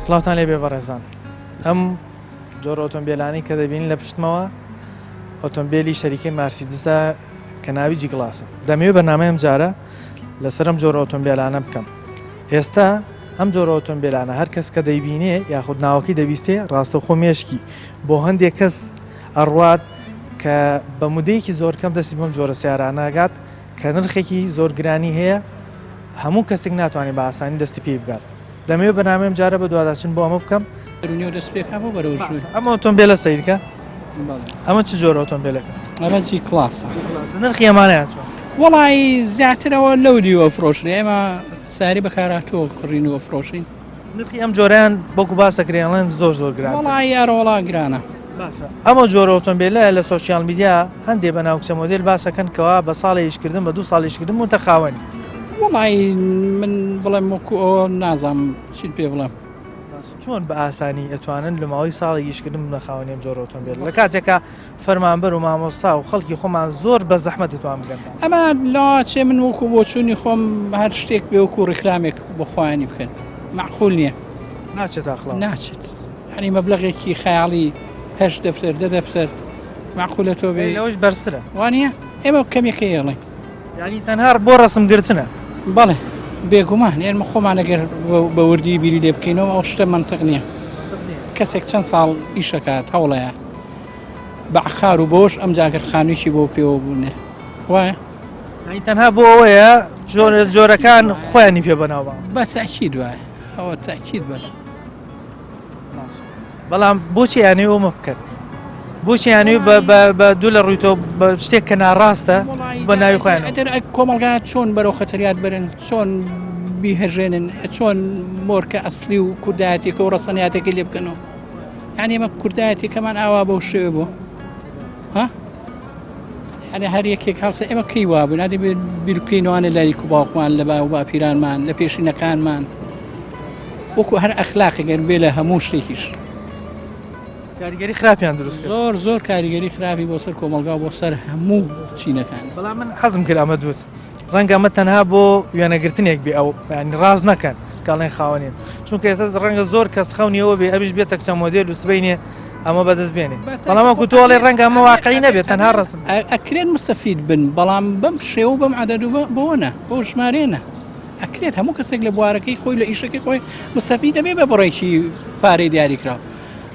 سڵاوتان لێبێ بەڕێزان ئەم جۆرە ئۆتۆمبیلانەی کە دەبینن لە پشتمەوە ئۆتۆمبیلی شەریکەی مارسیدسە کە ناوی G-Class ە دەمەوێت بەرنامەی ئەم جارە لەسەر ئەم جۆرە ئۆتۆمبیلانە بکەم ئێستا ئەم جۆرە ئۆتۆمبیلانە هەر کەس کە دەیبینێ یاخود ناوەکەی دەبیستێ ڕاستەوخۆ مێشکی بۆ هەندێک کەس ئەڕوات کە بە مودەیەکی زۆر کەم دەستی بەم جۆرە سیارانەگات کە نرخێکی زۆر گرانی هەیە هەموو کەسێک ناتوانێت بە ئاسانی دەستی پێی بگات دەمەوێت بەرنامەی ئەم جارە بەدواداچن بۆ ئەمە بکەم. دەروونیەوە دەست پێکا بۆ بەرەو ژوور. ئەم ئۆتۆمبێلە سەیرکە ئەمە چ جۆرە ئۆتۆمبێلێکە؟ ئەمە G-Class ە. نرخی ئەمانەیان چۆن؟ وەڵی زیاترەوە لەو دیوە فرۆشرێ ئێمە ساری بەکارهاتووە کڕین و فرۆشین. نرخی ئەم جۆرەیان وەکو باس دەکرێ ئەڵێن زۆر زۆر گرانترە. وەڵی یارە وەڵا گرانە. باشە ئەمە جۆرە ئۆتۆمبێلە لە social media هەندێ بە ناو کچە مۆدێل باسەکەن کەوا بە ساڵێ ئیشکردن بە دوو ساڵ ئیشکردن بوونتە خاوەنی. وەڵی من بڵێم وەکو ئەوە نازانم چیت پێ بڵێم. باس چۆن بە ئاسانی ئەتوانن لە ماوەی ساڵێک ئیشکردن ببنە خاوەنی ئەم جۆرە ئۆتۆمبێلە لە کاتێکا فەرمانبەر و مامۆستا و خەڵکی خۆمان زۆر بە زەحمەت دەتوان بگەن بە. ئەمە لەوە چێ من وەکو بۆچوونی خۆم هەر شتێک بێ وەکو ڕیکلامێک بۆ خۆیانی بکەن مەعقول نییە. ناچێت ئاخڵاو. ناچێت. یانی مەبلەغێکی خەیاڵی هەشت دەفتەر دە دەفتەر مەعقولە تۆ بێ لەوەش بەرزترە. وانییە؟ ئێمە کەمیەکەی ئەڵێین. یانی تەنها بۆ ڕەسم گرتنە. بەڵێ بێگومان ئێمە خۆمان ئەگەر بە وردی بیری لێ بکەینەوە ئەو شتە مەنتق نییە. کەسێک چەند ساڵ ئیشەکات هەوڵەیە بە عەقار و بەوەش ئەمجا گەر خانوویەکی بۆ پێوە بوونێ وایە؟ یانی تەنها بۆ ئەوەیە جۆرە جۆرەکان خۆیانی پێ بەناوبانگ. بە تەئکید وایە ئەوە تەئکید بەڵێ. بەڵام بۆچی یانەی ئەومە بکەن؟ بۆچی یانەی بە دوو لە ڕووی تۆ بە شتێک کە ناڕاستە بە ناوی خۆیان ئەگەر کۆمەڵگا چۆن بەرەو خەتەریات برن چۆن بیهەژێنن چۆن مۆرکە ئەسلی و کوردایەتێکە و ڕەسەنیاتێکی لێ بکەنەوە یعنی ئێمە کوردایەتێکەمان ئاوا بەو شێوە بوو ها یعنی هەر یەکێک هەڵسە ئێمە کەی وابوو نادی بیر بکەینەوانە لای و باوکمان لە باو باپیرانمان لە پێشینەکانمان وەکو هەر ئەخلاقی گەر بێ لە هەموو شتێکیش کاریگەری خراپیان دروست کرد زۆر زۆر کاریگەری خراپی بۆ سەر کۆمەڵگا بۆ سەر هەموو چینەکان بەڵام من حەزم کرد ئەمە دوت ڕەنگە ئەمە تەنها بۆ وێنەگرتنێک بێ ئەو ینی ڕاست نەکەن کاڵێن خاوەنین چونکە ئێستا ڕەنگە زۆر کەس خەونیەوە بێ ئەویش بێتە کچە مۆدێل و سبەینێ ئەمە بەدەست بێنێ بەڵام وەکو تۆڵێ ڕەنگە ئەمە واقعی نەبێت تەنها ڕسم ئەکرێن مستەفید بن بەڵام بەم شێوە بەم عەدەد و بەوە نا بەو ژمارەیە نا ئەکرێت هەموو کەسێک لە بوارەکەی خۆی لە ئیشەکەی خۆی مستەفید دەبێ بە بڕێکی پارەی دیاریکراو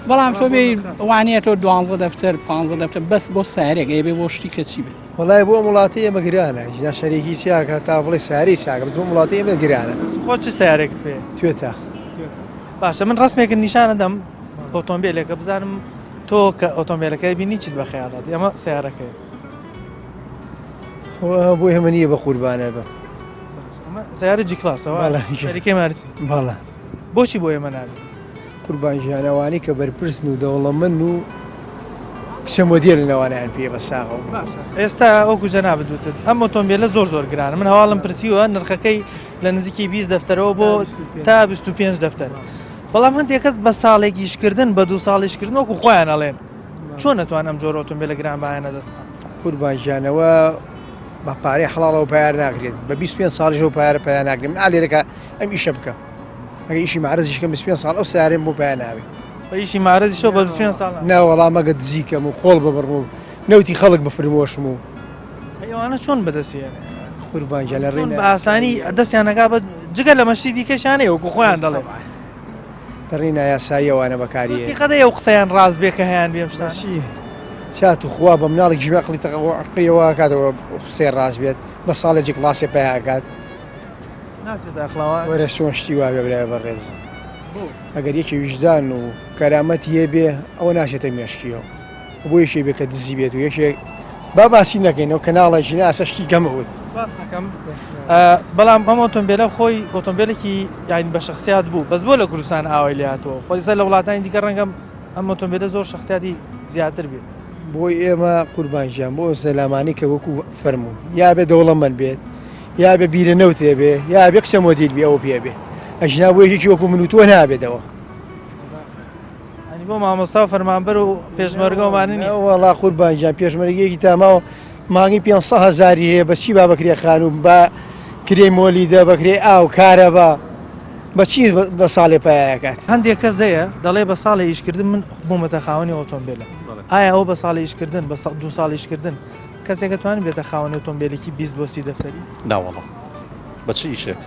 بەڵام تۆ بێ وانە تۆ دوانزە دەفتەر پ دەفتەر بەس بۆ سارێک ئەیبێ بۆ شتی کە چی بێ وەڵای بۆ ئەم وڵاتەی ئێمە گرانە ژنا شەریکی چاکە تا بڵێ سارەی چاکە بەس بۆ ئەم وڵاتەی ئێمە گرانە. خۆ چ سەیارێکت پێیە؟ توێتا. باشە من ڕەسمێکت نیشانەدەم ئۆتۆمبیلێکە بزانم تۆ کە ئۆتۆمبیلەکەی بینی چیت بە خەیاڵات ئەمە سیارەکەی بۆ ئێمە نییە بە قوربانە بە سیارە G-Class ەوە شەریکەی مارس بەڵێ بۆچی بۆ ئێمە نابێت قوربان گیان ئەوانەی کە بەرپرسن و دەوڵەمەن و کچە مۆدێلن ئەوانیان پێ بە ساغەوە باشە ئێستا وەکو جەنابت وتت ئەم ئۆتۆمبیلە زۆر زۆر گرانە من هەواڵم پرسیوە نرخەکەی لە نزیکی 20 دەفتەرەوە بۆ تا 25 دەفتەر بەڵام هەندێک کەس بە ساڵێک ئیشکردن بە دوو ساڵ ئیشکردن وەکو خۆیان ئەڵێن چۆن ئەتوان ئەم جۆرە ئۆتۆمبیلە گرانبایانە دەست بخەن؟ قوربان گیانەوە بە پارەی حەڵاڵەوە پایار ناکرێت بە 25 ساڵیشەوە پایارە پیا ناکرێت من ئالێرەکە ئەم ئیشە بکەم ئەگەر ئیشی مەعرەزیش کەم 25 ساڵ ئەو سیارەیەم بۆ پیا ناوێ. بە ئیشی مەعرەزیشەوە بە 25 ساڵ نا وەڵا مەگە دزی کەم و خۆڵ ببڕم و نەوتی خەڵک بفرمۆشم و. ئەی ئەوانە چۆن بەدەستی هێنێ؟ قوربان گیان لە ڕێی بە ئاسانی دەستیان ئەگا بە جگە لە مەشتی دیکەشیان هەیە وەکو خۆیان دەڵێن. لە ڕێی نایاسایی ئەوانە بەکاری هێنێ. سیقە دەی ئەو قسەیان ڕاست بێ کە هەیان بێ ئەم شتانە. چی چا توخوا بە مناڵێکیش بێ عەقڵی تەقەوە عەقڵیەوە ئەکاتەوە قسەی ڕاست بێت بە ساڵێ G-Class ێ پەیا ئەکات. ناچێتە ئەقڵەوە. وەرە چۆن شتی وا بێ برای بەڕێز ئەگەر یەکێ ویژدان و کەرامەتی هەبێ ئەوە ناچێتە مێشکیەوە بۆ یەکێ بێ کە دزی بێت و یەکێ با باسی نەکەینەوە کەناڵێکی ناسە شتی گەمە وت باس نەکەم بەڵام ئەم ئۆتۆمبیلە خۆی ئۆتۆمبیلێکی یاین بە شخصیات بوو بەس بۆ لە کوردستان ئاوای لێ هاتووە خۆی سەر لە وڵاتانی دیکە ڕەنگەم ئەم ئۆتۆمبیلە زۆر شخصیاتی زیاتر بێت بۆی ئێمە قوربان گیان بۆ زەلامانی کە وەکو فەرموو یا بێ دەوڵەمەند بێت یا بێ بیرە نەوتێ بێ یا بێ کچە مۆدیل بێ ئەو پێ بێ ئەژنا بۆ یەکێکی وەکو من و تۆ نابێتەوە ئەنی بۆ مامۆستا و فەرمانبەر و پێشمەرگەوانە نییە وەڵا قوربان گیان پێشمەرگەیەکی تاماوە مانگی 500 هەزاری هەیە بە چی با بەکرێ خانوو بە کرێ مۆلیدە بەکرێ ئاو کارەبا. بە چی بە ساڵێ پایەکات؟ هەندێک کەس هەیە دەڵێ بە ساڵێ ئیشکردن من بوومەتە خاوەنی ئۆتۆمبێلە. ئایا ئەوە بە ساڵێ ئیشکردن بە دوو ساڵ ئیشکردن کەسێک ئەتوانێت بێتە خاوەنی ئۆتۆمبێلێکی 20 بۆ 30 دەفتەری؟ ناوەڵا بە چ ئیشێک؟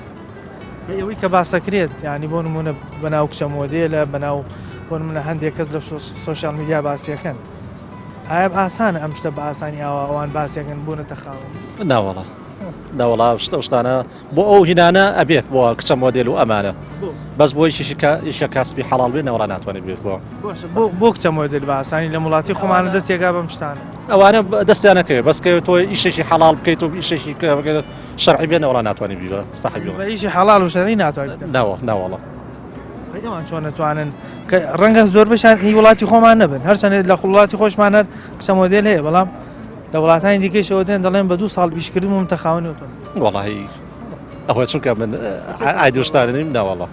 بە ئەوەی کە باسەکرێت یعنی بۆ نمونە بەناو کچە مۆدێلە بەناو بۆ نمونە هەندێک کەس لە social media باسیەکەن ئایا ئاسانە ئەم شتە بە ئاسانی ئاوا ئەوان باسیەکەن بوونەتە خاوەن؟ ناوەڵا ناوەڵا شتە شتانە بۆ ئەو هینانە ئەبێت بۆ کچە مۆدێل و ئەمانە بەس بۆ ئیشی کە ئیشە کاسبی حەڵاڵ بێ نەوەڵا ناتوانێت بێت بۆ بۆ کچە مۆدێل بە ئاسانی لە وڵاتی خۆمانە دەستێکا بەم شتانە ئەوانە دەستیانەکەوێت بەس کە تۆ ئیشێکی حەڵاڵ بکەیت و ئیشێکی شەرعی بێ نەوەڵا ناتوانێت بی بە ساحبی بە ئیشی حەڵاڵ و شەرعی ناتوانێت ناوە ناوەڵا ئەوان چۆن نەتوانن کە ڕەنگە زۆربەشان هی وڵاتی خۆمان نەبن هەرچەندێت لە وڵاتی خۆشمان هەر کچە مۆدێل هەیە بەڵام لە وڵاتانی دیکەیشەوە دێن دەڵێن بە دوو ساڵ ئیشکردن بوومتە خاوەنی ئۆتۆمبێل. وەڵاهی ئەوە چونکە من ئایدۆشتانە نیم ناوەڵا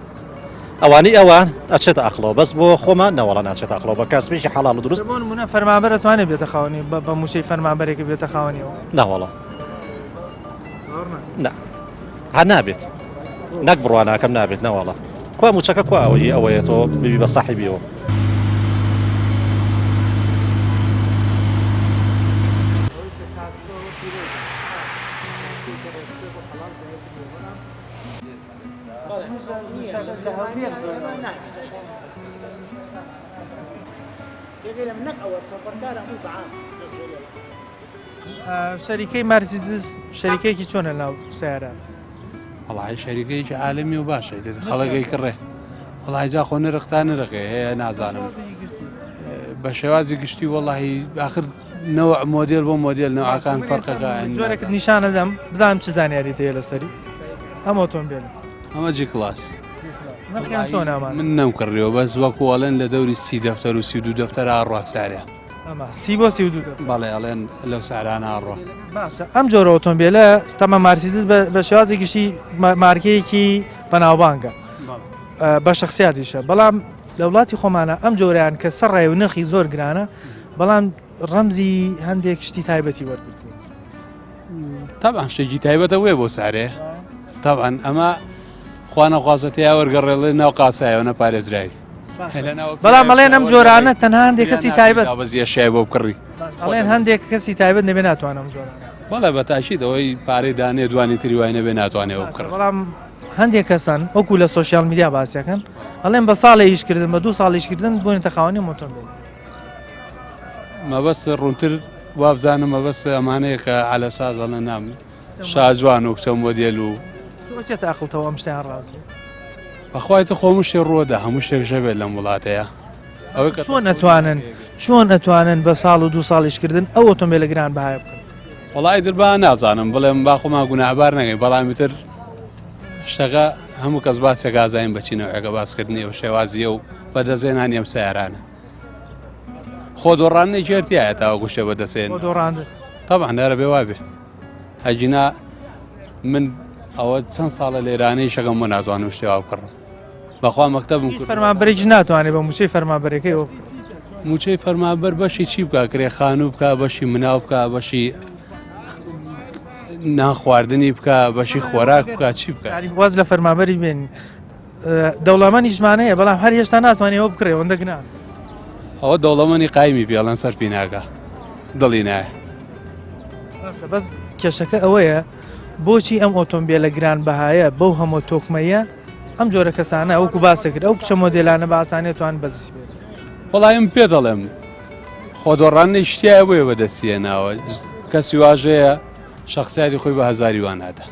ئەوانەی ئەوان ئەچێتە ئەقڵەوە بەس بۆ خۆمان نەوەڵا ناچێتە ئەقڵەوە بە کاسبێکی حەڵاڵ و دروست بۆ نمونە فەرمانبەر ئەتوانێت بێتە خاوەنی بە مووچەی فەرمانبەرێک بێتە خاوەنیەوە؟ ناوەڵا نا هەر نابێت نەک بڕوا ناکەم نابێت نەوەڵا کوا مووچەکە کوا ئەوەی ئەوەیە تۆ ببی بە ساحیبیەوە. شەریکەی مارسیدس شەریکەیەکی چۆنە ناو سیارە؟ وەڵی شەریکەیەکی عالەمی و باشە خەڵەکەی کڕێ وەڵی جا خۆ نرخ تا نرخێ هەیە نازانم بە شێوازی گشتی وەڵی ئاخر نەوە مۆدێل بۆ مۆدێل نەوەکان فەرقەکە جۆرێکت نیشانەدەم بزانم چ زانیاری هەیە لەسەری ئەم ئۆتۆمبێل ئەمە G Class نرخیان چۆن ئەمان من نەم کڕیەوە بەس وەکو ئەڵێن لە دەوری 30 دەفتەر و 32 دەفتەر ئاڕوا سارە ئەمە 30 بۆ 32 دەفتەر بەڵێ ئەڵێن لەو سعرانە ئاڕوا باشە ئەم جۆرە ئۆتۆمبیلە تەمە مارسیدس بە شێوازی گشتی مارکەیەکی بەناوبانگە بە شخصیاتیشە بەڵام لە وڵاتی خۆمانە ئەم جۆریان کە سەرڕای و نرخی زۆر گرانە بەڵام ڕەمزی هەندێک شتی تایبەتی وەرگرتووە. تەبعەن شتێکی تایبەتە وێ بۆ سارێ تەبعەن ئەمە خوانەخوازە تیا وەرگەڕێڵێ ناو قاسایەوە نە پارێزراوی بەڵام ئەڵێن ئەم جۆرانە تەنها هەندێک کەسی تایبەت بەزیە شای بۆ بکڕی ئەڵێن هەندێک کەسی تایبەت نەبێ ناتوانم جۆرانە بەڵێ بە تاکید ئەوەی پارەی دانێ دوانی تری وای نەبێ ناتوانێ ئەوە بکڕێ بەڵام هەندێک کەسان وەکو لە social media باسیەکەن ئەڵێن بە ساڵێ ئیشکردن بە دوو ساڵ ئیشکردن بوونەتە خاوەنی ئۆتۆمبێل. مەبەست ڕوونتر وابزانم مەبەست ئەمانەیە کە عەلەساز ئەڵێن نام شاجوان و کچە مۆدێل و تۆ چێتە ئەقڵتەوە ئەم شتیان ڕاست بێت؟ بەخوای تۆ خۆ مشتێ ڕووەدا هەموو شتێک ژەبێت لەم وڵاتەیە ئەوەی کە چۆن ئەتوانن چۆن ئەتوانن بە ساڵ و دوو ساڵ ئیشکردن ئەو ئۆتۆمبێلە گران بەهایە بکەن؟ وەڵا ئیتر با نازانم بڵێم با خۆمان گوناهبار نەکەین بەڵام ئیتر شتەکە هەموو کەس باسێک ئازاین بەچی نەوعێکە باسکردنی و شێوازیە و بەدەستهێنانی ئەم سیارانە خۆ دۆڕاندنێکی هەر تایە تاوەکو شتێ بەدەستێن خۆ دۆڕاندن طبعا هەرە بێ وابێ ئەگینا من ئەوە چەند ساڵە لێرانەی شەکەم بۆ ناتوانم شتێ وا بکڕم بەخوا مەکتەبم هیچ فەرمانبەرێکیش ناتوانێت بە مووچەی فەرمانبەرەکەی ئەوە بکات. مووچەی فەرمانبەر بەشی چی بکا کرێ خانوو بکا بەشی مناڵ بکا بەشی نان خواردنی بکا بەشی خۆراک بکا چی بکا واز لە فەرمانبەری بێن دەوڵەمەنیشمان هەیە بەڵام هەر هێشتا ناتوانێت ئەوە بکڕێ ئەوەندە گران. ئەوە دەوڵەمەنی قایمی پێڵەن سەرفی ناکا دڵی نایە. باشە بەس کێشەکە ئەوەیە بۆچی ئەم ئۆتۆمبیلە گران بەهایە بەو هەموو تۆکمەیە ئەم جۆرە کەسانە وەکو باست کرد ئەو کچە مۆدێلانە بە ئاسانی توان بەدەستی بێنن. وەڵای من پێ دەڵێم خۆ دۆڕاندنی شتیایە بۆیە بەدەستی هێناوە کەسی واژەیە شخصیاتی خۆی بە هەزاری وان نادا.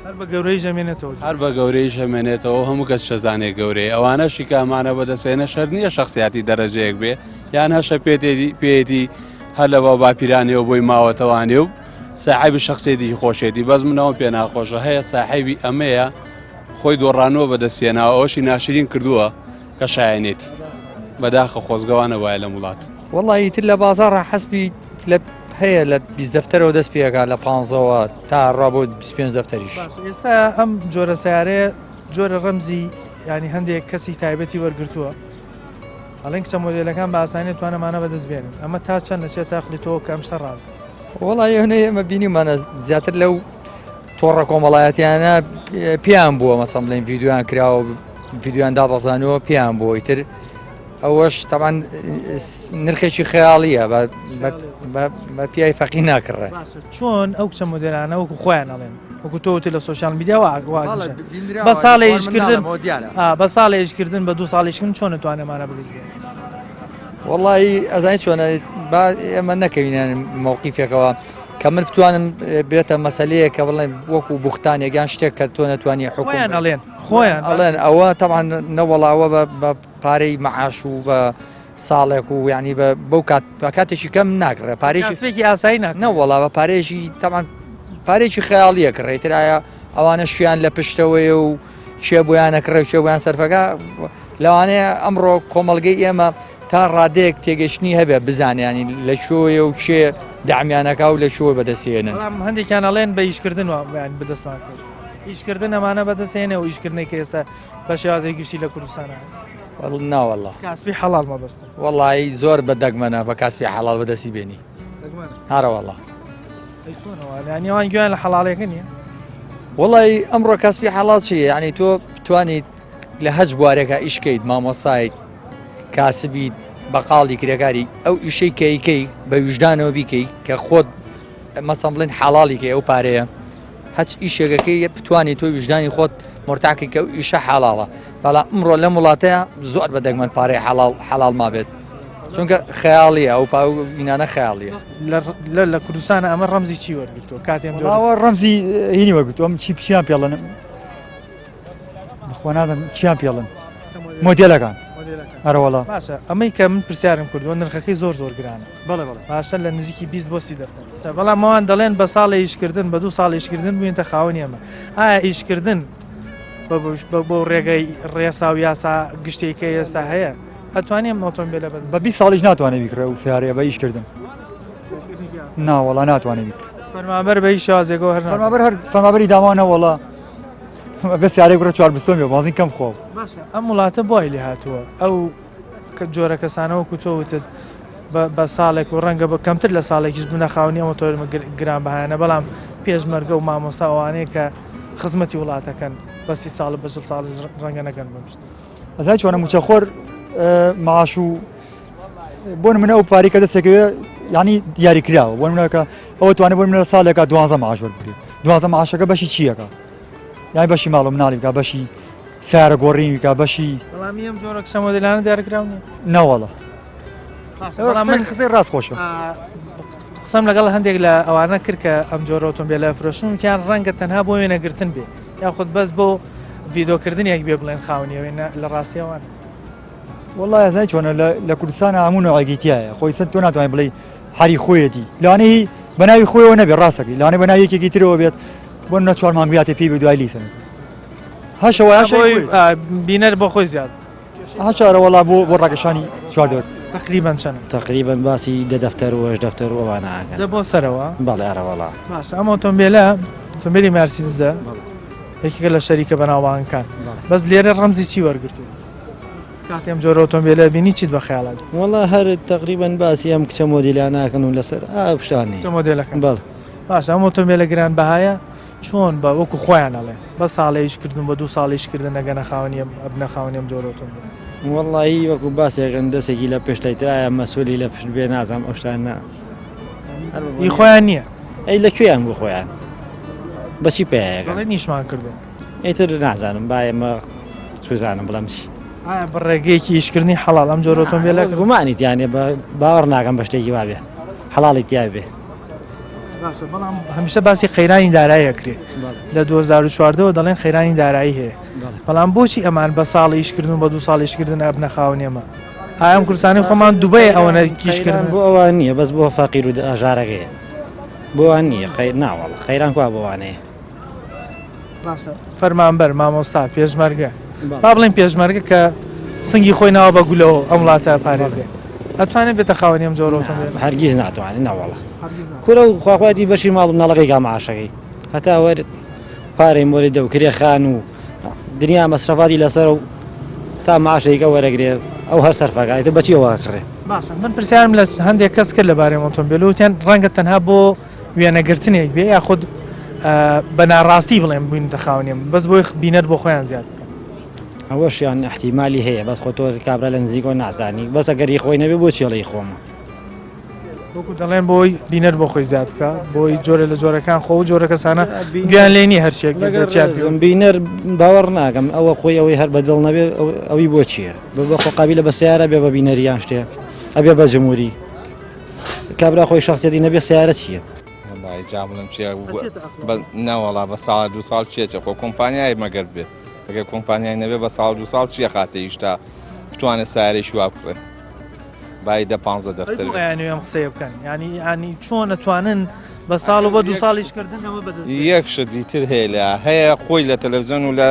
هەر بە گەورەیش ئەمێنێتەوە. هەر بە گەورەیش ئەمێنێتەوە هەموو کەس شەزانێ گەورەیە ئەوانەشی کە ئەمانە بەدەستێنە شەرت نییە شخصیاتی دەرەجەیەک بێ یان هەشە پێێتی هەر لە باو باپیرانەوە بۆی ماوەتەوانێ و ساحێبی شخصیەتێکی خۆشێتی بەس منەوە پێ ناخۆشە هەیە ساحێبی ئەمەیە خۆی دۆڕانەوە بەدەستێناوە ئەوشی ناشرین کردووە کە شایەنێتی بەداخە خۆزگەوانە وایە لەم وڵات. وەڵی ئیتر لە بازاڕا حەسبی لە هەیە لە 20 دەفتەرەوە دەست پێکا لە پانزەوە تا ڕا بۆ 25 دەفتەریش. باشە ئێستا ئەم جۆرە سیارەیە جۆرە ڕەمزی ینی هەندێک کەسی تایبەتی وەرگرتووە ئەڵێن کچە مۆدێلەکان بە ئاسانی توانەمانە بەدەست بێنن ئەمە تا چەند نەچێت تاخلی تۆ کە ئەم شتە ڕاست وەڵی ئەوەنەی ئێمە بینیمانە زیاتر لەو. تۆڕە کۆمەڵایەتیانە پێیان بووە مەسەڵەن بڵێن ڤیدیۆیان کراوە ڤیدیۆیان دابەزانەوە پێیان بووە ئیتر ئەوەش تەمان نرخێکی خەیاڵیە بە پیای فەقی ناکڕێ چۆن ئەو کچە مۆدێلانە وەکو خۆیان ئەڵێن وەکو تۆ وتی لە social media بە ساڵێ ئیشکردن بە ساڵێ ئیشکردن بە دو ساڵیشکردن چۆن توانێمانە بەدەست بێن وەڵی ئەزانی چۆنە با ئێمە نەکەوینە مەوقیفێکەوە کە من بتوانم بێتە مەسلەیە کە بڵێن وەکو بوختانێک یان شتێک کە تۆ نەتوانی حکومیان ئەڵێن خۆیان ئەڵێن ئەوە تەبعەن نەوەڵاوە بە پارەی مەعاش و بە ساڵێک و یعنی بە بەو کات بە کاتێکی کەم ناکڕێ پارێکی ئاسایی ناک نەوەڵا بە پارێکی تەمان پارێکی خەیاڵیە کڕێ ترایە ئەوانە شیان لە پشتەوەیە و کێ بۆیان ئەکڕێ و کێ بۆیان سەرفەکە لەوانەیە ئەمڕۆ کۆمەڵگەی ئێمە تا ڕادەیەک تێگەشتنی هەبێ بزانیانی لە کوێیە و کێ دامیانەکە و لە کوێ بەدەستێنن بەڵام هەندێکیان ئەڵێن بە ئیشکردن وایان بەدەستمان کرد ئیشکردن ئەمانە بەدەستێنێ و ئیشکردنێک کە ئێستا بە شێوازی گشتی لە کوردستانە ناوەله کاسبی حەڵال مەبەستم وەڵی زۆر بە دەگمەنە بە کاسبی حەڵال بەدەستی بێنی هەرەوەڵا ئەوان گویان لە حەڵالەکە نییە وڵی ئەمڕۆ کاسبی حەڵال چی یعنی تۆ بتوانیت لە هەچ بوارێکە ئیشکەیت مامۆسایت کاسبیت بەقاڵی کرێکاری ئەو ئیشەی کەیکەی بە ویژدانەوە بیکەی کە خۆت مەسەن بڵێن حەڵاڵی کەی ئەو پارەیە هەچ ئیشێکەکەی بتوانێت تۆ ویژدانی خۆت مۆرتاکی کە ئەو ئیشە حەڵاڵە بەڵام ئەمڕۆ لەم وڵاتەیە زۆر بە دەگمەن پارەی حەڵاڵ حەڵاڵ مابێت چونکە خەیاڵیە ئەو پاو ئینانە خەیاڵیە لە لە کوردستان ئەمە ڕەمزی چی وەرگرتووە کاتێم جۆرەوە ڕەمزی هینی وەرگرتووە ئەم چی چیان پێڵن بەخوا نازانم چیان پێڵن مۆدێلەکان ئەرەوەڵا باشە ئەمەی کە من پرسیارم کردووە نرخەکەی زۆر زۆر گرانە بەڵێ بەڵێ باشە لە نزیکی 20 بۆ 30 دەفتەر بەڵام ئەوان دەڵێن بە ساڵێ ئیشکردن بە دوو ساڵ ئیشکردن بووینتە خاوەنی ئەمە ئایا ئیشکردن بۆ ڕێگەی ڕێسا و یاسا گشتێک کە ئێستا هەیە ئەتوانێ ئەم ئۆتۆمبیلە بەدەست بە 20 ساڵیش ناتوانێت بیکڕێ و سیارەیە بە ئیشکردن ناوەڵا ناتوانێت بیکڕێ فەرمانبەر بە هیچ شێوازێکەوە هەر فەرمانبەر هەر فەرمانبەری دامانە وەڵا بەس سیارەی بڕە چوار بستۆن بێ بازین کەم خۆ باشە ئەم وڵاتە بۆی لێ هاتووە ئەو جۆرە کەسانە وەکو تۆ وتت بە ساڵێک و ڕەنگە بە کەمتر لە ساڵێکیش بنە خاوەنی ئەمە تۆرمە گرانبەهایانە بەڵام پێشمەرگە و مامۆستا ئەوانەیە کە خزمەتی وڵاتەکەن بە سی ساڵ بە چل ساڵ ڕەنگە نەگەن بەم شتە. ئەزای چۆنە موچەخۆر معاش و بۆ منە ئەو پارەی کە دەستێکەوێ ینی دیاری کراوە بۆ منەکە ئەوە توانێت بۆ منە ساڵێکە دوازە معاش وەربگرێت دوازە معاشەکە بەشی چیەکە یای بەشی ماڵ و مناڵی بکە بەشی سیارە گۆڕینی بکە بەشی بەڵام ئەم جۆرە کچە مۆدێلانە دیارکراو نییە نەوەڵە بەڵام من قسەی ڕاست خۆشە قسەم لەگەڵ هەندێک لە ئەوانە کرد کە ئەم جۆرە ئۆتۆمبیلە فرۆشن وتیان ڕەنگە تەنها بۆ وێنەگرتن بێ یاخود بەس بۆ ڤیدۆکردنێک بێ بڵێن خاونیەوەی لە ڕاستیەوان وەڵا ئەزانی چۆنە لە کوردستان هەموو نەوعێکی تایە خۆی چەند تۆ ناتوانانی بڵێ هەری خۆیەتی لەوانەیە بە ناوی خۆیەوە نەبێ ڕاستەکەی لەوانەیە بە ناوی یەکێکی ترەوە بێت بۆ نە چوار مانگ بیاتێ پێی بێ دوای لیسەنێت هەشەوە بینەر بۆ خۆی زیاد هەشارە وەڵا بۆ بۆ ڕاکێشانی چواردەور تقریبا چەند تقریبا باسی دە دەفتەر و هەشت دەفتەر و ئەوانە ئەکەن دە بۆ سەرەوە بەڵێ ئەرە وەڵا باشە ئەم ئۆتۆمبیلە ئۆتۆمبیلی مارسیدزە یەکێکە لە شەریکە بەناوبانگەکان بەس لێرە ڕەمزی چی وەرگرتووە کاتێ ئەم جۆرە ئۆتۆمبیلە بینی چیت بە خەیاڵات وەڵا هەر تقریبا باسی ئەم کچە مۆدیلانە ئەکەن و لەسەر ئا شتان کچە مۆدێلەکان بەڵێ باشە ئەم ئۆتۆمبیلە گران بەهایە چۆن بە وەکو خۆیان ئەڵێن بە ساڵێ ئیش کردن بە دوو ساڵ ئیش کردن نەگەنە خاوەنی ئەم ئەبنە خاوەنی ئەم جۆرە ئۆتۆمبیلە؟ وەڵایی وەکو باسێکن دەسێکی لە پشتای تر ئایا مەسولی لە پشت بێ نازانم ئەو شتانە ئی خۆیان نییە. ئەی لە کوێیان بۆ خۆیان بەچی پیایەکە دەڵێن ئیشمان کردو. ئیتر نازانم با ئێمە چوزانم بڵێم چی. ئایا بە ڕێگەیەکی ئیشکردنی حەڵاڵ ئەم جۆرە ئۆتۆمبیلە گومانی تیانێ بە باوەڕ ناکەم بە شتێکی وابێ حەڵاڵی تیا بێ. باشە بەڵام هەمیشە باسی قەیرانی دارایی ئەکرێ لە 2014 دەڵێن قەیرانی دارایی هەیە بەڵام بۆچی ئەمان بە ساڵ ئیشکردن و بە دوو ساڵ ئیشکردن ئەبنە خاوەنی ئەمە ئایا ئەم کوردستانی خۆمان دوبەی ئەوەنە کیشکردن بۆ ئەوان نییە بەس بۆ فەقیر و هەژارەکەیە بۆ ئەوان نییە خەیر ناوەڵ خەیران کوا بۆ وانەیە باشە فەرمانبەر مامۆستا پێشمەرگە با بڵێن پێشمەرگە کە سنگی خۆی ناوە بە گولەوە ئەم وڵاتە پارێزێ ئەتوانێت بێتە خاوەنی ئەم جۆرە ئۆتۆمبێلە هەرگیز ناتوانێت ناوەڵە کورە و خواخواتی بەشی ماڵ و مناڵەکەی کا معاشەکەی هەتا وەر پارەی مۆلیدە و کرێ خان و دنیا مەسرەفاتی لەسەر و تا معاشێکە وەرەگرێت ئەو هەر سەرفەکە ئیتر بەچیەوە کڕێ باشە من پرسیارم لە هەندێک کەس کرد لەبارەی ئۆتۆمبێل وتیان ڕەنگە تەنها بۆ وێنەگرتنێک بێ یاخود بە ناڕاستی بڵێن بووینەتە خاوەنی بەس بۆی بینەر بۆ خۆیان زیاد بکەن. ئەوەشیان ئیحتیمالی هەیە بەس خۆ تۆ کابرا لە نزیکەوە نازانی بەس ئەگەر هی خۆی نەبێ بۆچی ئەڵێی خۆمە. وەکو دەڵێن بۆی بینەر بۆ خۆی زیاد بکە بۆی جۆرە لە جۆرەکان خۆ و جۆرە کەسانە گویان لێ نییە هەرچێک بینەر باوەڕ ناکەم ئەوە خۆی ئەوەی هەر بەدڵ نەبێ ئەوی بۆ چییە بە خۆ قابیلە بە سیارە بێ بە بینەریان شتێ ئەبێ بە جمهوری کابرا خۆی شخصیەتی نەبێ سیارە چییە؟ جا بڵێم چیە نەوەڵا بە ساڵ دو ساڵ چێچە خۆ کۆمپانیای مەگەر بێت ئەگەر کۆمپانیای نەبێ بە ساڵ دو ساڵ چیە خاتە ئیشتا بتوانێت سارێکی وا بکڕێ بای دە پ دەفتەر ئەم قسەیە بکەن ینی ینی چۆن ئەتوانن بە ساڵ و بە دو ساڵیش کردن ئەمە بەدەست یەک شتی تر هەیە لە هەیە خۆی لە تەلەڤزیۆن و لە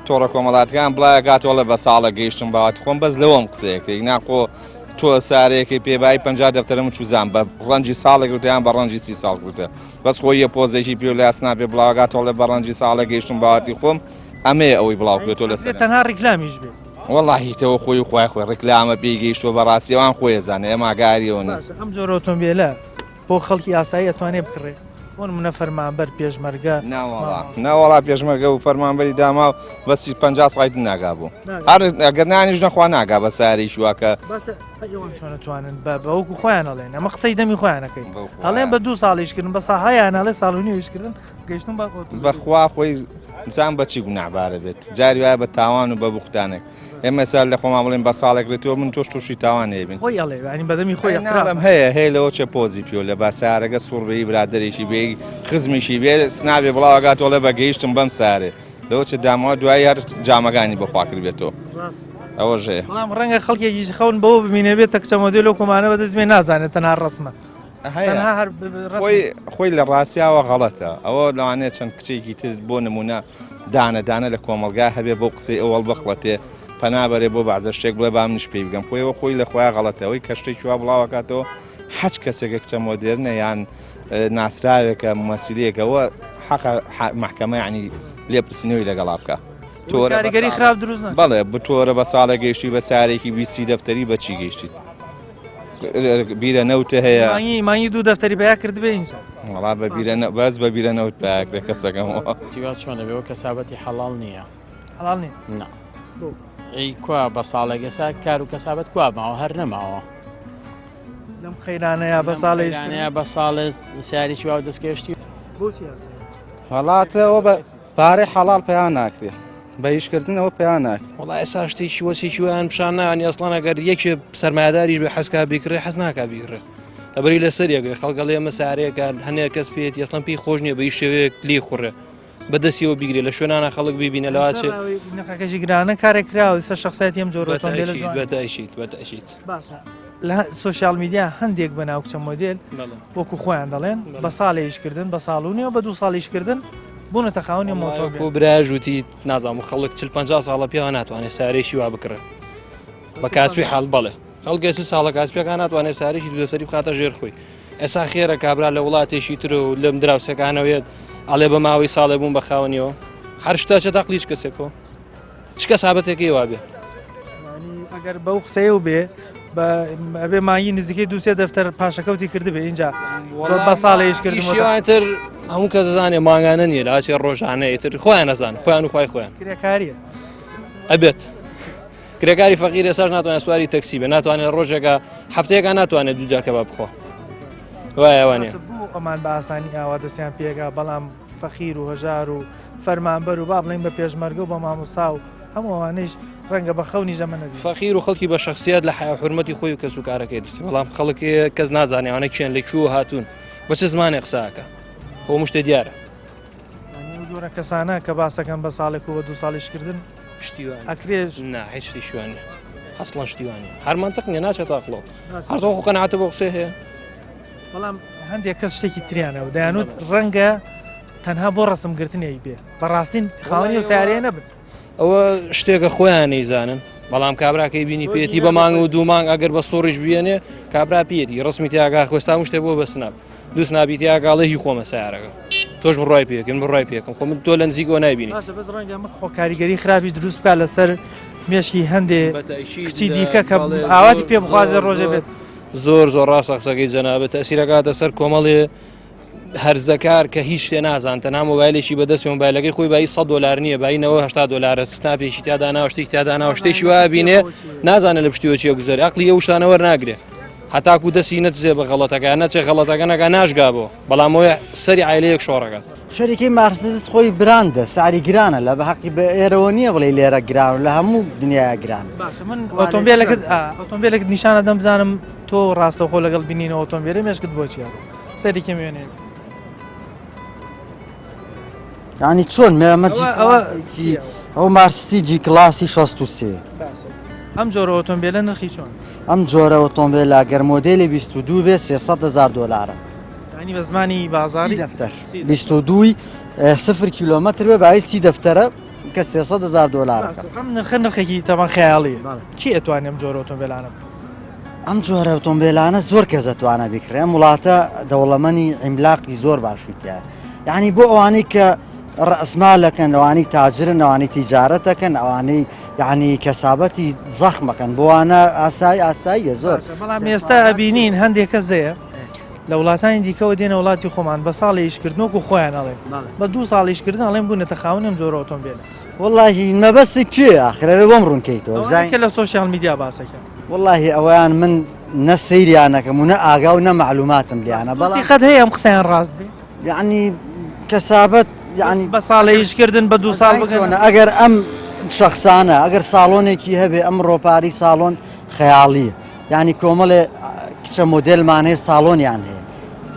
تۆڕە کۆمەڵاتەکان بڵایەکاتۆڵە بە ساڵە گەیشتم باوات خۆم بەس لەوەم قسەیەکەی ناخۆ تۆ سارەیەکەی پێ بای 50 دەفتەرم چوزان بە ڕەنجی ساڵێک وتیان بە ڕەنجی سی ساڵ گوتە بەس خۆی یە پۆزێکی پێ لە سناپێ بڵاوگاتۆڵێ بە ڕەنجی ساڵە گەیشتم باوەتی خۆم ئەمەیە ئەوەی بڵاو کرێتەوە لەسەر تەنها ڕیکلامیش بێ وەڵاهی تەوە خۆی و خوای خۆی ڕیکلامە پێی گەیشتووە بەڕاستی ئەوان خۆی ئەزانێ ئێمە ئاگاریەوە نین. باشە ئەم جۆرە ئۆتۆمبێلە بۆ خەڵکی ئاسایی ئەتوانێ بکڕێ بۆ نمونە فەرمانبەر پێشمەرگە ناوەڵا ناوەڵا پێشمەرگە و فەرمانبەری داماو بەسی 50 ساڵی تر ناگا بوو هەر ئەگەر نانیش نەخوا ناگا بە سارێکی واکە باشە ئەوان چۆن ئەتوانن بە بەوەکو خۆیان ئەڵێن ئەمە قسەی دەمی خۆیانەکەی ئەڵێن بە دوو ساڵیش کردن بە ساهایان ئەڵێ ساڵ و نیویش کردن گەیشتن بە بەخوا خۆی ئینسان بەچی گوناهبارە بێت جاری وایە بە تاوان و بە بوختانێک ئێمە سال لە خۆمان بڵێن بە ساڵێک لە تۆ من تۆش تووشی تاوان نەیبین خۆی ئەڵێ ینی بەدەمی خۆی ئەڵێم هەیە هەیە لەوە چێ پۆزی پیۆ لە باسارەکە سوڕبی برادێکی بێ خزمیشی بێ سنابێ بڵاوەگاتۆڵێ بە گەیشتم بەم سارێ لەوە چ دامەوە دوای هەر جامەکانی بۆ پاکرد بێتەوە ئەوە ژەیە بەڵام ڕەنگە خەڵکێکیش خەون بەوە ببینێ بێت کچە مۆدێل و کۆمانە بەدەست بێ نازانێت تەنها ڕسمە خۆی لە ڕاستیاوە غەڵەتە ئەوە لەوانەیە چەند کچێکی تر بۆ نمونە دانە دانە لە کۆمەلگا هەبێ بۆ قسەی ئەوەڵ بخڵەتێ پەنا بەرێ بۆ بەعزە شتێک بڵێ با منیش پێی بگەم خۆیەوە خۆی لە خۆیان غەڵەتە ئەوەی کە شتێکی وا بڵاوەکاتەوە حەج کەسێکە کچە مۆدێرنە یان ناسراوێکە ممەسیلەیەکەوە حەقە محکەمە ینی لێپرسینەوەی لەگەڵا بکە تۆرەگەری خراپ دروست بەڵێ بتۆرە بە ساڵە گەیشتی بە سارێکی بیسی دەفتەری بەچی گەیشتیت بیرە نەوتە هەیە مانگی مانگی دوو دەفتەری پیا کرد بێ اینجا وەڵا بە بیرە نە بەس بە بیرە نەوت پاکرێ کەسەکەمەوە تیوا چۆنە بێەوە کەسابەتی حەڵاڵ نییە حەڵاڵ نییە نا ئەی کوا بە ساڵێک ئێستا کار و کەسابەت کوا ماوە هەر نەماوە لەم قەیرانەیە بە ساڵێ بە ساڵێ سیاری چوا و دەستکەشتی بۆچی ئاسایە وڵاتەوە بە پارەی حەڵاڵ پەیا ناکرێ بە ئیشکردنەوە پەیا ناکرێ. وەڵا ئێستا شتێکی وەچێکی وایان پیشان نایەن ئەسڵەن ئەگەر یەکێ سەرمایەداریش بێ حەزکا بیکڕێ حەز ناکا بیکڕێ لەبەری لەسەر یەکێ خەڵک ئەڵێ ئەمە سارەیەکە هەنێ کەس پێیەتی ئەسڵەن پێی خۆش نییە بە هیچ شێوەیەک لێی خوڕێ بە دەستیەوە بیگرێ لە شوێنانە خەڵک بیبینە لەواچێ نرخەکەشی گرانە کارێک کراوە ئێستا شخصیەتی ئەم جۆرە ئۆتۆمبێلە جوانە. بەتەئکید بەتەئکید. باشە لە سۆشیال میدیا هەندێک بە ناو کچە مۆدێل وەکو خۆیان دەڵێن بە ساڵێ ئیشکردن بە ساڵ و نێو بە دوو ساڵ ئیشکردن بوونەتە خاوەنی مۆتۆر بۆ برایش وتی نازانم خەڵک چل پ ساڵە پیاوە ناتوانێت سارێکی وا بکڕێ بە کاسپی حاڵ بەڵێ خەڵکێ چ ساڵە کاسپیەکان ناتوانێت سارێکی دوو بخاتە ژێر خۆی ئێسا خێرە کابرا لە وڵاتێکی تر و لەم دراوسەکانەوەیت ئەڵێ بە ماوەی ساڵێ بوون بە خاوەنیەوە هەر شتا چە تەقلیچ کەسێکەوە چ کەسابەتێکی وابێ؟ ئەگەر بەو قسەیە و بێ ئەبێ مانگی نزیکەی دووسێ دەفتەر پاشەکەوتی کردبێ اینجا بە ساڵێ ئیش کردیشتر هەموو کەس زانێ مانگانە نییە لاچێ ڕۆژانە ئیتر خۆیان نەزان خۆیان و خی خۆیان کرێکاریە ئەبێت کرێکاری فەقیر ئێساش ناتوانێت سواری تەکسی بێ ناتوانێت ڕۆژێکە هەفتەیەکە ناتوانێت دوو جارکە بە بخۆ وایە وانە ئەمان بە ئاسانی ئاوا دەستیان پێگا بەڵام فەقیر و هەژار و فەرمانبەر و با بڵێین بە پێشمەرگە و بە مامۆستا و هەموو ئەوانەیش ڕەنگە بە خەونیش ئەمە نەبینن. فەقیر و خەڵکی بە شەخسیات لە حەیا و حورمەتی خۆی و کەس و کارەکەی درستی بەڵام خەڵک کەس نازانێ ئەوانە کێن لە کوێوە هاتوون بە چ زمانێ قسە ئەکا خۆ هەموو شتێ دیارە. یانی ئەو جۆرە کەسانە کە باس ئەکەن بە ساڵێک و بە دوو ساڵ ئیشکردن شتی وا نیە. ئەکرێ نا هیچ شتێکی وا نیە ئەسڵەن شتی وا نیە هەر مەنتق نیە ناچێتە ئەقڵەوە هەر تۆ خۆ قەناعەتە بۆ قسەی هەیە. بەڵام هەندێک کەس شتێکی تریانە و دەیانوت ڕەنگە تەنها بۆ ڕسم گرتنێک بێ بەڕاستی خاوەنی و سیارەیە نەبن ئەوە شتێکە خۆیان نەیزانن بەڵام کابراکەی بینی پێێتی بە مانگ و دوو مانگ ئەگەر بە سوڕیش بێنێ کابرا پێێتی ڕسمی تیاگا خۆستا شتێ بۆ بە سناپ دوو سنابی تیاگاڵێ هی خۆمە سیارەکە تۆش بڕای پێکن بڕای پێکم خۆ من تۆ لە نزیکەوە نایبینی باشە بەس ڕەنگە ئەمە خۆ کاریگەری خراپیش دروست بکات لەسەر مێشکی هەندێ کچی دیکە کە ئاواتی پێ بخوازێ ڕۆژێ بێت زۆر زۆر ڕاستە قسەکەی جەنابت تەسیرەکاتە سەر کۆمەڵێ هەرزەکار کە هیچ شتێ نازان تەنها مۆبایلێکی بەدەست مۆبایلەکەی خۆی بایی 100 دلار نییە بایی 90 دلارە سناپێکی تیا داناوە شتێکی تیا داناوە شتێکی وا بینێ نازانێت لە پشتیوە چیە گوزەر عەقلی ئەو شتانە وەرناگرێ هەتاکو دەستی نەدزێ بە غەڵەتەکە نەچێ غەڵەتەکە نەکا ناشگا بۆ بەڵام ئەوە سەری عایلەیەک شۆڕەکات. شەریکەی مارسیدس خۆی براندە سعری گرانە لە بە حەقی بە ئێرەوە نییە بڵێ لێرە گران و لە هەموو دنیاە گران. باشە من ئۆتۆمبیلەکەت ئۆتۆمبیلێکت نیشانە دەم بزانم تۆ ڕاستەوخۆ لەگەڵ بینینەوە ئۆتۆمبیلە مێشکت بۆ چیە سەیری کەم وێنەیەک. یعنی چۆن مێمە ئەو مارسی جی کلاسی 63 ئەم جۆرە ئۆتۆمبیلە نرخی چۆن ئەم جۆرە ئۆتۆمبیلە گەر مۆدێلی 22 بێ 300 هزار دلارە ینی بە زمانی بازاری دەفتەر 22 سفر کیلۆمەتر بێ بای سی دەفتەرە کە 300 هزار دلار ئەم نرخە نرخێکی تەمان خەیاڵی کی ئەتوانێت ئەم جۆرە ئۆتۆمبیلانە ئەم جۆرە ئۆتۆمبیلانە زۆر کەس ئەتوانە بیکڕێ ئەم وڵاتە دەوڵەمەنی عیملاقی زۆر باشی تایە یعنی بۆ ئەوانەی کە ڕەسمالەکەن ئەوانەی تاجرن ئەوانەی تیجارەتەکەن ئەوانەی یعنی کەسابەتی زەخمەکەن بۆوانە ئاسایی ئاساییە زۆر بەڵام ئێستا ئەبینین هەندێک کەس هەیە لە وڵاتانی دیکەوە دێنە وڵاتی خۆمان بە ساڵی ئیشکردن وەکو خۆیان ئەڵێن بە دوو ساڵ ئیشکردن ئەڵێن بوونەتە خاوەنی ئەم جۆرە ئۆتۆمبیلە وەڵاهی مەبەستت کێیە ئاخر ئەبێ بۆم ڕوون کەیتەوە بزانین کە لە سۆشیال میدیا باسەکە وەڵاهی ئەوەیان من نە سەیریانەکەم و نە ئاگا و نە معلوماتم لیانە بەڵام قەت هەیە ئەم قسەیان ڕاست بێ یعنی کەسابەت یعنی بە ساڵە ئیشکردن بە دوو ساڵ بگەنە ئەگەر ئەم شخصانە ئەگەر ساڵۆنێکی هەبێ ئەم ڕۆپاری ساڵۆن خەیاڵیە یانی کۆمەڵێ کچە مۆدێلمان هەیە ساڵۆنیان هەیە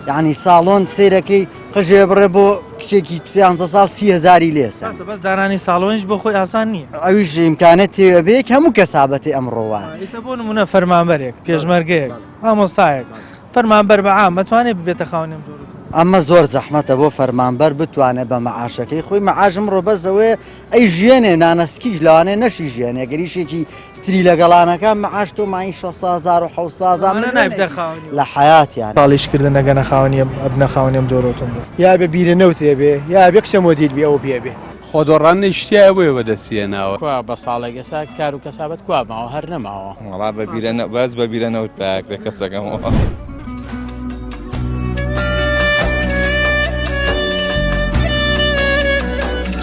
یعنی ساڵۆن سیرەکەی قژێ بڕێ بۆ کچێکی سیانزە ساڵ سی هزاری لێسە بەس دانانی ساڵۆنیش بۆ خۆی ئاسان نییە ئەویش ئیمکانێت تێبێک هەموو کەسابەتی ئەمڕۆوە ئێستا بۆ نمونە فەرمانبەرێک پێشمەرگەیەک مامۆستایەک فەرمانبەر بە عام ئەتوانێت ببێتە خاوەنی ئەم جۆرە ئەمە زۆر زەحمەتە بۆ فەرمانبەر بتوانێت بە مەعاشەکەی خۆی مەعاشم ڕۆ بەس ئەوەیە ئەی ژیێنێ نانەسکیش لەوانەیە نەشی ژیێنێ گەریشێکی تری لەگەڵانەکە مەعاش تۆ مانی 600 و 700 ئەمانە نابتە خاوەنی لە حەیاتیان. ساڵ ئیشکردن نەگەنە خاوەنی ئەم ئەبنە خاوەنی ئەم جۆرە ئۆتۆمبێل. یا بێ بیرە نەوتێ بێ یا بێ کچە مۆدیل بێ ئەوە پێ بێ. خۆ دۆڕاندنێکی تیایە بۆیە بەدەستی هێناوە. کوا بە ساڵێک ئێستا کار و کەسابەت کوا ماوە هەر نەماوە. وەڵا بە بیرە نە بەس بە بیرە نەوت پاکرێ کەسەکەمەوە.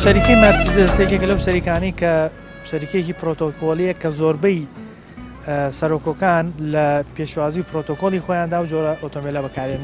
شەریکەی مارسیدس یەکێکە لەو شەریکانەی کە شەریکەیەکی پرۆتۆکۆلیە کە زۆربەی سەرۆکۆکان لە پێشوازی و پرۆتۆکۆلی خۆیاندا و جۆرە ئۆتۆمبیلە بەکارێن.